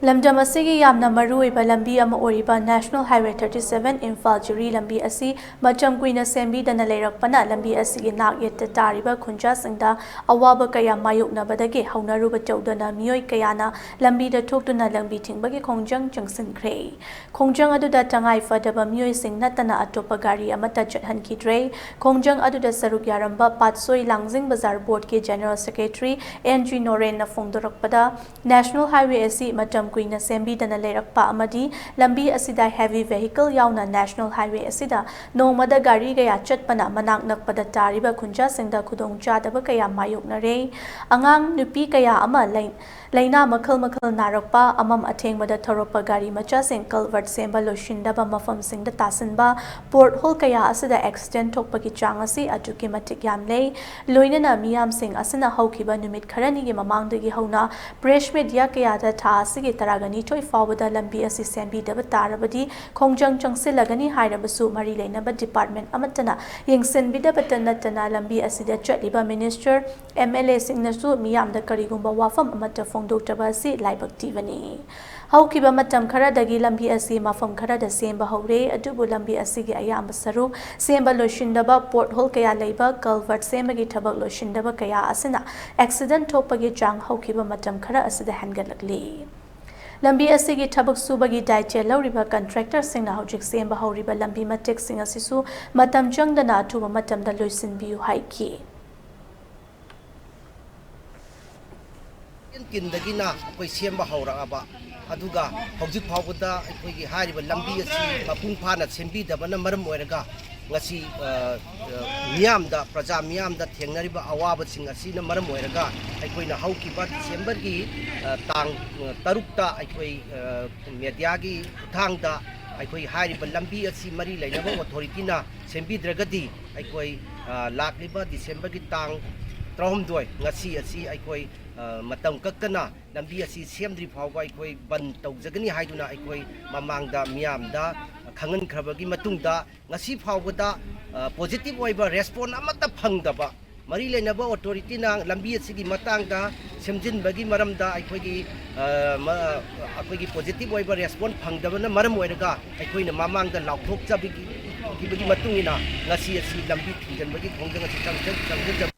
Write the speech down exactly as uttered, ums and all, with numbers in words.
ꯂꯝꯗꯝ ꯑꯁꯤꯒꯤ ꯌꯥꯝꯅ ꯃꯔꯨꯑꯣꯏꯕ ꯂꯝꯕꯤ ꯑꯃ ꯑꯣꯏꯔꯤꯕ National Highway thirty seven Imphal ꯖꯤꯔꯤ ꯂꯝꯕꯤ ꯑꯁꯤ ꯃꯇꯝ ꯀꯨꯏꯅ ꯁꯦꯝꯕꯤꯗꯅ ꯂꯩꯔꯛꯄꯅ ꯂꯝꯕꯤ ꯑꯁꯤꯒꯤ ꯅꯥꯛ ꯌꯦꯠꯇ ꯇꯥꯔꯤꯕ ꯈꯨꯟꯖꯥꯁꯤꯡꯗ ꯑꯋꯥꯕ ꯀꯌꯥ ꯃꯥꯌꯣꯛꯅꯕꯗꯒꯤ ꯍꯧꯅꯔꯨꯕ ꯇꯧꯗꯅ ꯃꯤꯑꯣꯏ ꯀꯌꯥꯅ ꯂꯝꯕꯤꯗ ꯊꯣꯛꯇꯨꯅ ꯂꯝꯕꯤ ꯊꯤꯡꯕꯒꯤ ꯈꯣꯡꯖꯪ ꯆꯪꯁꯤꯟꯈ꯭ꯔꯦ꯫ ꯈꯣꯡꯖꯪ ꯑꯗꯨꯗ ꯇꯉꯥꯏ ꯐꯗꯕ ꯃꯤꯑꯣꯏꯁꯤꯡ ꯅꯠꯇꯅ ꯑꯇꯣꯞꯄ ꯒꯥꯔꯤ ꯑꯃꯠꯇ ꯆꯠꯍꯟꯈꯤꯗ꯭ꯔꯦ꯫ ꯈꯣꯡꯖꯪ ꯑꯗꯨꯗ ꯁꯔꯨꯛ ꯌꯥꯔꯝꯕ ꯄꯥꯠꯁꯣꯏ ꯂꯥꯡꯖꯤꯡ ꯕꯖꯥꯔ ꯕꯣꯔꯗꯀꯤ ꯖꯦꯅꯔꯦꯜ ꯁꯦꯀ꯭ꯔꯦꯇꯔꯤ ꯑꯦꯟ ꯖꯤ ꯅꯣꯔꯦꯟꯅ ꯐꯣꯡꯗꯣꯔꯛꯄꯗ, ꯅꯦꯁꯅꯦꯜ ꯍꯥꯏꯋꯦ ꯑꯁꯤ ꯃꯇꯝ ꯀꯨꯏꯅ ꯁꯦꯝꯕꯤꯗꯅ ꯂꯩꯔꯛꯄ ꯑꯃꯗꯤ ꯂꯝꯕꯤ ꯑꯁꯤꯗ ꯍꯦꯚꯤ ꯚꯦꯍꯤꯀꯜ ꯌꯥꯎꯅ ꯅꯦꯁꯅꯦꯜ ꯍꯥꯏꯋꯦ ꯑꯁꯤꯗ ꯅꯣꯡꯃꯗ ꯒꯥꯔꯤ ꯀꯌꯥ ꯆꯠꯄꯅ ꯃꯅꯥꯛ ꯅꯛꯄꯗ ꯇꯥꯔꯤꯕ ꯈꯨꯟꯖꯥꯁꯤꯡꯗ ꯈꯨꯗꯣꯡꯆꯥꯗꯕ ꯀꯌꯥ ꯃꯥꯌꯣꯛꯅꯔꯦ꯫ ꯑꯉꯥꯡ ꯅꯨꯄꯤ ꯀꯌꯥ ꯑꯃ ꯂꯩ-, ꯂꯥꯏꯅꯥ ꯃꯈꯜ ꯃꯈꯜ ꯅꯥꯔꯛꯄ, ꯑꯃꯝ ꯑꯊꯦꯡꯕꯗ ꯊꯧꯔꯛꯄ ꯒꯥꯔꯤ ꯃꯆꯥꯁꯤꯡ ꯀꯜꯚꯔꯠ ꯁꯦꯝꯕ ꯂꯣꯏꯁꯤꯟꯗꯕ ꯃꯐꯝꯁꯤꯡꯗ ꯇꯥꯁꯤꯟꯕ, ꯄꯣꯠ ꯍꯣꯜ ꯀꯌꯥ ꯑꯁꯤꯗ ꯑꯦꯛꯁꯤꯗꯦꯟ ꯊꯣꯛꯄꯒꯤ ꯆꯥꯡ ꯑꯁꯤ ꯑꯗꯨꯛꯀꯤ ꯃꯇꯤꯛ ꯌꯥꯝꯂꯦ꯫ ꯂꯣꯏꯅꯅ ꯃꯤꯌꯥꯝꯁꯤꯡ ꯑꯁꯤꯅ ꯍꯧꯈꯤꯕ ꯅꯨꯃꯤꯠ ꯈꯔꯅꯤꯒꯤ ꯃꯃꯥꯡꯗꯒꯤ ꯍꯧꯅ ꯄ꯭ꯔꯦꯁ ꯃꯦꯗꯤꯌꯥ ꯀꯌꯥꯗ ꯊꯥ ꯑꯁꯤꯒꯤ ꯇꯔꯥꯒ ꯅꯤꯊꯣꯏ ꯐꯥꯎꯕꯗ ꯂꯝꯕꯤ ꯑꯁꯤ ꯁꯦꯝꯕꯤꯗꯕ ꯇꯥꯔꯕꯗꯤ ꯈꯣꯡꯖꯪ ꯆꯪꯁꯤꯜꯂꯒꯅꯤ ꯍꯥꯏꯔꯕꯁꯨ ꯃꯔꯤ ꯂꯩꯅꯕ ꯗꯤꯄꯥꯔꯠꯃꯦꯟ ꯑꯃꯠꯇꯅ ꯌꯦꯡꯁꯤꯟꯕꯤꯗꯕꯇ ꯅꯠꯇꯅ ꯂꯝꯕꯤ ꯑꯁꯤꯗ ꯆꯠꯂꯤꯕ ꯃꯤꯅꯤꯁꯇꯔ, ꯑꯦꯝ ꯑꯦꯜ ꯑꯦꯁꯤꯡꯅꯁꯨ ꯃꯤꯌꯥꯝꯗ ꯀꯔꯤꯒꯨꯝꯕ ꯋꯥꯐꯝ ꯑꯃꯠꯇ ꯐꯣꯡꯗꯣꯛꯇꯕ ꯑꯁꯤ ꯂꯥꯏꯕꯛ ꯊꯤꯕꯅꯤ꯫ ꯍꯧꯈꯤꯕ ꯃꯇꯝ ꯈꯔꯗꯒꯤ ꯂꯝꯕꯤ ꯑꯁꯤ ꯃꯐꯝ ꯈꯔꯗ ꯁꯦꯝꯕ ꯍꯧꯔꯦ, ꯑꯗꯨꯕꯨ ꯂꯝꯕꯤ ꯑꯁꯤꯒꯤ ꯑꯌꯥꯝꯕ ꯁꯔꯨꯛ ꯁꯦꯝꯕ ꯂꯣꯏꯁꯤꯟꯗꯕ, ꯄꯣꯠ ꯍꯣꯜ ꯀꯌꯥ ꯂꯩꯕ, ꯀꯜꯚꯔꯠ ꯁꯦꯝꯕꯒꯤ ꯊꯕꯛ ꯂꯣꯏꯁꯤꯟꯗꯕ ꯀꯌꯥ ꯑꯁꯤꯅ ꯑꯦꯛꯁꯤꯗꯦꯟ ꯊꯣꯛꯄꯒꯤ ꯆꯥꯡ ꯍꯧꯈꯤꯕ ꯃꯇꯝ ꯈꯔ ꯑꯁꯤꯗ ꯍꯦꯟꯒꯠꯂꯛꯂꯤ꯫ ꯂꯝꯕꯤ ꯑꯁꯤꯒꯤ ꯊꯕꯛ ꯁꯨꯕꯒꯤ ꯗꯥꯏꯇ꯭ꯌ ꯂꯧꯔꯤꯕ ꯀꯟꯇ꯭ꯔꯦꯛꯇꯔꯁꯤꯡꯅ ꯍꯧꯖꯤꯛ ꯁꯦꯝꯕ ꯍꯧꯔꯤꯕ ꯂꯝꯕꯤ ꯃꯇꯦꯛꯁꯤꯡ ꯑꯁꯤꯁꯨ ꯃꯇꯝ ꯆꯪꯗꯅ ꯑꯊꯨꯕ ꯃꯇꯝꯗ ꯂꯣꯏꯁꯤꯟꯕꯤꯌꯨ ꯍꯥꯏꯈꯤ꯫ ꯇꯤꯟ ꯇꯤꯟꯗꯒꯤꯅ ꯑꯩꯈꯣꯏ ꯁꯦꯝꯕ ꯍꯧꯔꯛꯑꯕ, ꯑꯗꯨꯒ ꯍꯧꯖꯤꯛ ꯐꯥꯎꯕꯗ ꯑꯩꯈꯣꯏꯒꯤ ꯍꯥꯏꯔꯤꯕ ꯂꯝꯕꯤ ꯑꯁꯤ ꯃꯄꯨꯡ ꯐꯥꯅ ꯁꯦꯝꯕꯤꯗꯕꯅ ꯃꯔꯝ ꯑꯣꯏꯔꯒ ꯉꯁꯤ, ꯑ, ꯑ, ꯃꯤꯌꯥꯝꯗ, ꯄ꯭ꯔꯖꯥ ꯃꯤꯌꯥꯝꯗ ꯊꯦꯡꯅꯔꯤꯕ ꯑꯋꯥꯕꯁꯤꯡ ꯑꯁꯤꯅ ꯃꯔꯝ ꯑꯣꯏꯔꯒ ꯑꯩꯈꯣꯏꯅ ꯍꯧꯈꯤꯕ ꯗꯤꯁꯦꯝꯕꯔꯒꯤ, ꯑ, ꯇꯥꯡ, ꯑ, ꯇꯔꯨꯛꯇ ꯑꯩꯈꯣꯏ, ꯑ, ꯃꯦꯗꯤꯌꯥꯒꯤ ꯈꯨꯠꯊꯥꯡꯗ ꯑꯩꯈꯣꯏ ꯍꯥꯏꯔꯤꯕ ꯂꯝꯕꯤ ꯑꯁꯤ ꯃꯔꯤ ꯂꯩꯅꯕ ꯑꯣꯊꯣꯔꯤꯇꯤꯅ ꯁꯦꯝꯕꯤꯗ꯭ꯔꯒꯗꯤ ꯑꯩꯈꯣꯏ, ꯑ, ꯂꯥꯛꯂꯤꯕ ꯗꯤꯁꯦꯝꯕꯔꯒꯤ ꯇꯥꯡ ꯇꯔꯥꯍꯨꯝꯗꯣꯏ, ꯉꯁꯤ ꯑꯁꯤ ꯑꯩꯈꯣꯏ, ꯑ, ꯃꯇꯝ ꯀꯛꯇꯅ ꯂꯝꯕꯤ ꯑꯁꯤ ꯁꯦꯝꯗ꯭ꯔꯤ ꯐꯥꯎꯕ ꯑꯩꯈꯣꯏ ꯕꯟ ꯇꯧꯖꯒꯅꯤ ꯍꯥꯏꯗꯨꯅ ꯑꯩꯈꯣꯏ ꯃꯃꯥꯡꯗ ꯃꯤꯌꯥꯝꯗ ꯈꯪꯍꯟꯈ꯭ꯔꯕꯒꯤ ꯃꯇꯨꯡꯗ ꯉꯁꯤ ꯐꯥꯎꯕꯗ, ꯑ, ꯄꯣꯖꯤꯇꯤꯚ ꯑꯣꯏꯕ ꯔꯦꯁꯄꯣꯟ ꯑꯃꯠꯇ ꯐꯪꯗꯕ ꯃꯔꯤ ꯂꯩꯅꯕ ꯑꯣꯊꯣꯔꯤꯇꯤꯅ ꯂꯝꯕꯤ ꯑꯁꯤꯒꯤ ꯃꯇꯥꯡꯗ ꯁꯦꯝꯖꯤꯟꯕꯒꯤ ꯃꯔꯝꯗ ꯑꯩꯈꯣꯏꯒꯤ, ꯑ, ꯃ-, ꯑꯩꯈꯣꯏꯒꯤ ꯄꯣꯖꯤꯇꯤꯕ ꯑꯣꯏꯕ ꯔꯦꯁꯄꯣꯟꯁ ꯐꯪꯗꯕꯅ ꯃꯔꯝ ꯑꯣꯏꯔꯒ ꯑꯩꯈꯣꯏꯅ ꯃꯃꯥꯡꯗ ꯂꯥꯎꯊꯣꯛꯆꯕꯒꯤ, ꯈꯤꯕꯒꯤ ꯃꯇꯨꯡ ꯏꯟꯅ ꯉꯁꯤ ꯑꯁꯤ ꯂꯝꯕꯤ ꯊꯤꯡꯖꯤꯟꯕꯒꯤ ꯈꯣꯡꯖꯪ ꯑꯁꯤ ꯆꯪꯖ-, ꯆꯪꯖꯟꯖꯕ